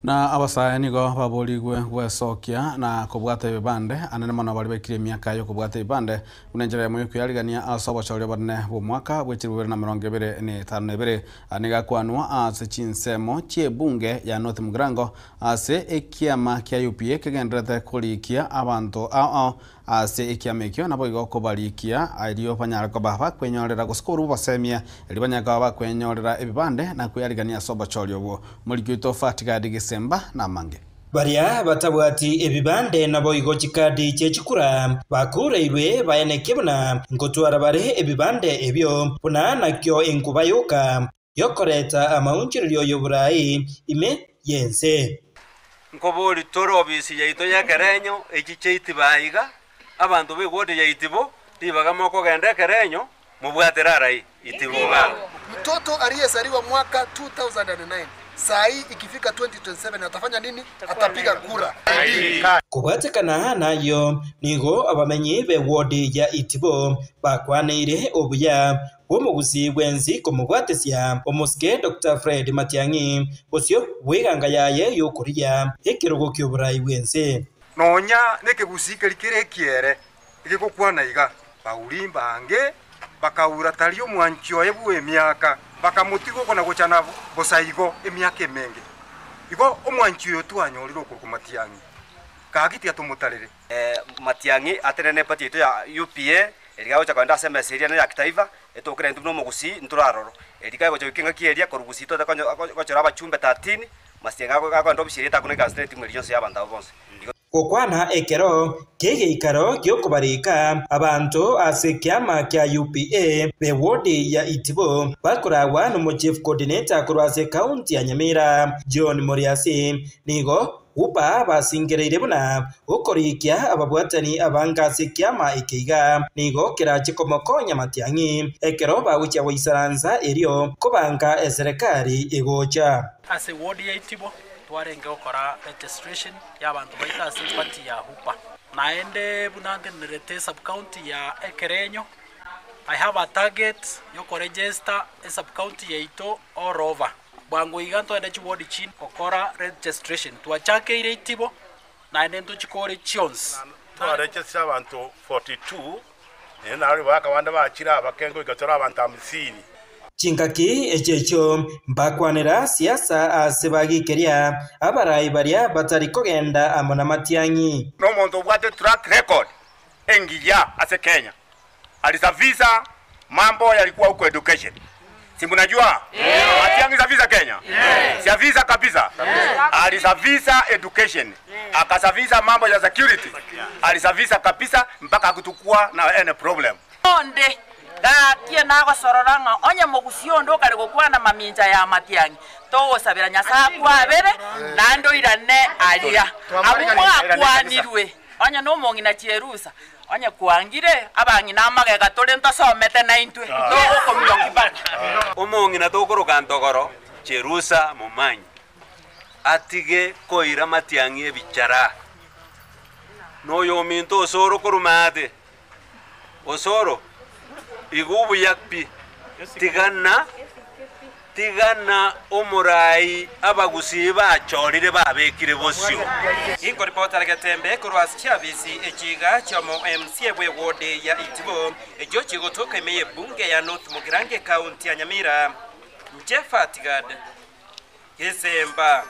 Na abasae nigo baborigwe gwesokia na kobwata ebibande, anene mono baria baikire emiaka y'okobwata ebibande, buna enchera eyemo y'okweyarigania ase obochori obonene bw'omwaka bwe 2022. Aya nigo akwanwa ase chinsemo chi'ebunge ya North Mugirango ase ekiama kia UPA kegendererete korikia abanto ao ao Ase ekiama ekio naboigo kobarikia, erio banyare koba bakwenyorera gose korwa obosemia, erio banyare koba bakwenyorera ebibande na kwearigania ase obochori obwo. Omoriki oito Fatigadi Gesemba namange. Baria batabwati ebibande naboigo chikadi chie chikura bakureirwe baenekie buna nkotwara bare ebibande ebio, buna nakio enkuba yoka y'okoreta amaunchorerio y'oboraai ime y'ense. Nkobori tore obisi yaito y'ekerenyo echi chiaitibo aiga, abanto b'egwodi ya itibo, ribaga mokogenda ekerenyo, mobwatire arai itibo iga. Mtoto aliyezaliwa mwaka 2009 saa hii ikifika 2027 atafanya nini? Atapiga kura. Kobwatekana nayio, nigo abamenyi b'ewodi ya Itibo bakwaneire obuya bw'omogusii bwensi komobwatesia omosike Doctor Fred Matiang'i bosio bw'eganga yaye y'okorigia ekerogo ki'oborai bw'ense. Nonya nekegusii keria kere ekiere egegokwana iga, Bauri mbange bakaura tari omwanchi oye bw'emiaka, bakamotiga okona-gochana bosa igo emiaka emenge. Igo omwanchi oyo twanyorire okorokwa Matiang'i, gaki tiga tomotarere. Matiang'i atenene eparty yaito ya UPA, eria agocha kogenda ase emesa eria ya kitaifa, etokire intwe buna omogusii ntore aroro. Eria kagocha goika engaki eria korwa gusii twete gochora abachumbe 13, Matiang'i akogenda ofisi eria etakuna ikansete etimu eria yonsi ya abanto abwo bonsi. Igo. Gokwana ekero ki'egeikaro gi'okobarika abanto ase ekiama kia UPA be ward ya Itibo bakoragwa nomo chief coordinator korwa ase ekaunti ya Nyamira John Moriasi nigo Upa basingereire buna okorikia ababwatani abange ase ekiama eke iga nigo kerache komokonya Matiang'i ekero bagochia goisaransa erio kobanga eserekari egocha. Ase ward ya Itibo twarenge gokora registration y'abanto baito ase eparty ya Hupa. Naende buna ntenenerete esub-county ya Ekerenyo, I have a target yokoregister esub-county yaito all over. Bwango iga ntogende chiward chinde gokora registration. Twachakeire itibo naende ntochikore chionsi. Twaregister abanto 42, naende nario bakabande bachire abake ngoika tore abanto hamsini. Chingaki echio echio mbakwanera siasa ase bagikeria abarai baria batari kogenda amo namatiang'i. Nomonto obwate track record engiya ase Kenya. Alisafisa mambo yalikuwa huko education. Si mnajua? Matiang'i safisa Kenya? Safisa kabisa. Alisafisa education. Akasafisa mambo ya security. Alisafisa kabisa mpaka hakutukua na any problem. Onde gaki nagosorora ng'a onye mogusia onde okare gokwana mamincha ya matiang'i, togosabera Nyasae akwabere, naende oirane aria. Abwo mwakwanirwe, onye nomong'ina chierusa, Onye kwangire abang'ina amagega tore ntosomete naintwe, togokomiokia baka. Omong'ina tokoroka ntogoro Cherusa momanyi, atige koira matiang'i ebichara. Noyominto osoro korwa maate, osoro, igwa obuya pi, tigana Tigana omorai abagusii bachorire babekire bosio. Inkoripotera Getembe korwa ase chiabisi echiga chi'omo MCA bw'eward ya Itibo, echio chigotoka ime y'ebunge ya North Mugirango ekaunti ya Nyamira, Inche Fatigad Gesemba.